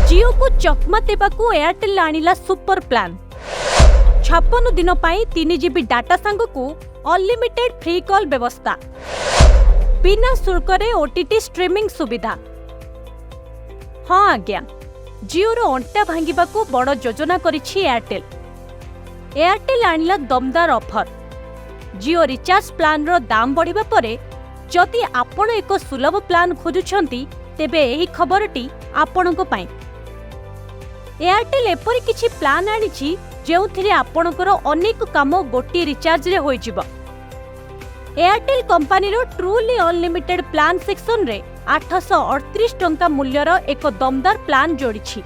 ଜିଓକୁ ଚକମା ଦେବାକୁ ଏୟାରଟେଲ୍ ଆଣିଲା super plan. 56 ଦିନ ପାଇଁ 3 ଜିବି ଡାଟା ସାଙ୍ଗକୁ ଅନଲିମିଟେଡ୍ ଫ୍ରି କଲ୍ ବ୍ୟବସ୍ଥା, ବିନା ଶୁଳ୍କରେ ଓଟିଟି ଷ୍ଟ୍ରିମିଂ ସୁବିଧା। ହଁ ଆଜ୍ଞା, ଜିଓର ଅଣ୍ଟା ଭାଙ୍ଗିବାକୁ ବଡ଼ ଯୋଜନା କରିଛି ଏୟାରଟେଲ୍। ଏୟାରଟେଲ୍ ଆଣିଲା ଦମଦାର ଅଫର। ଜିଓ ରିଚାର୍ଜ ପ୍ଲାନ୍ର ଦାମ ବଢ଼ିବା ପରେ ଯଦି ଆପଣ ଏକ ସୁଲଭ ପ୍ଲାନ୍ ଖୋଜୁଛନ୍ତି, ତେବେ ଏହି ଖବରଟି ଆପଣଙ୍କ ପାଇଁ। ଏୟାରଟେଲ୍ ଏପରି କିଛି ପ୍ଲାନ୍ ଆଣିଛି, ଯେଉଁଥିରେ ଆପଣଙ୍କର ଅନେକ କାମ ଗୋଟିଏ ରିଚାର୍ଜରେ ହୋଇଯିବ। ଏୟାରଟେଲ୍ କମ୍ପାନୀର ଟ୍ରୁଲି ଅନଲିମିଟେଡ୍ ପ୍ଲାନ୍ ସେକ୍ସନରେ 838 ଟଙ୍କା ମୂଲ୍ୟର ଏକ ଦମଦାର ପ୍ଲାନ୍ ଯୋଡ଼ିଛି।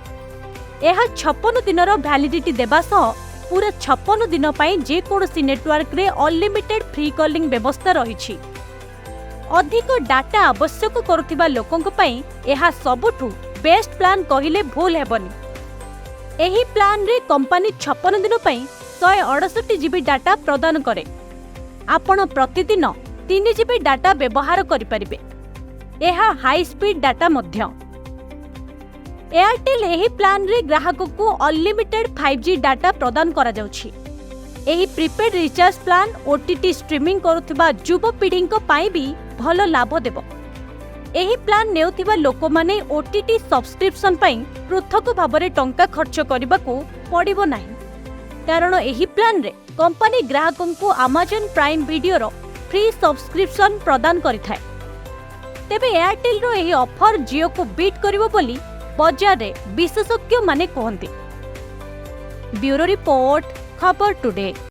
ଏହା 56 ଦିନର ଭ୍ୟାଲିଡିଟି ଦେବା ସହ ପୁରା 56 ଦିନ ପାଇଁ ଯେକୌଣସି ନେଟୱାର୍କରେ ଅନଲିମିଟେଡ୍ ଫ୍ରି କଲିଂ ବ୍ୟବସ୍ଥା ରହିଛି। ଅଧିକ ଡାଟା ଆବଶ୍ୟକ କରୁଥିବା ଲୋକଙ୍କ ପାଇଁ ଏହା ସବୁଠୁ ବେଷ୍ଟ ପ୍ଲାନ୍ କହିଲେ ଭୁଲ ହେବନି। ଏହି ପ୍ଲାନ୍ରେ କମ୍ପାନୀ 56 ଦିନ ପାଇଁ 168 ଜିବି ଡାଟା ପ୍ରଦାନ କରେ। ଆପଣ ପ୍ରତିଦିନ 3 ଜିବି ଡାଟା ବ୍ୟବହାର କରିପାରିବେ। ଏହା ହାଇ ସ୍ପିଡ୍ ଡାଟା ମଧ୍ୟ। ଏୟାରଟେଲ୍ ଏହି ପ୍ଲାନ୍ରେ ଗ୍ରାହକକୁ ଅନଲିମିଟେଡ୍ 5G data ପ୍ରଦାନ କରାଯାଉଛି। ଏହି prepaid recharge plan OTT streaming କରୁଥିବା ଯୁବପିଢ଼ିଙ୍କ ପାଇଁ ବି ଭଲ ଲାଭ ଦେବ। ଏହି ପ୍ଲାନ୍ ନେଉଥିବା ଲୋକମାନେ ଓଟିଟି ସବସ୍କ୍ରିପସନ୍ ପାଇଁ ପୃଥକ ଭାବରେ ଟଙ୍କା ଖର୍ଚ୍ଚ କରିବାକୁ ପଡ଼ିବ ନାହିଁ, କାରଣ ଏହି ପ୍ଲାନ୍ରେ କମ୍ପାନୀ ଗ୍ରାହକଙ୍କୁ ଆମାଜନ୍ ପ୍ରାଇମ୍ ଭିଡିଓର ଫ୍ରି ସବସ୍କ୍ରିପସନ୍ ପ୍ରଦାନ କରିଥାଏ। ତେବେ ଏୟାରଟେଲ୍ର ଏହି ଅଫର ଜିଓକୁ ବିଟ୍ କରିବ ବୋଲି ବଜାରରେ ବିଶେଷଜ୍ଞମାନେ କୁହନ୍ତି। ବ୍ୟୁରୋ ରିପୋର୍ଟ, ଖବର ଟୁଡେ।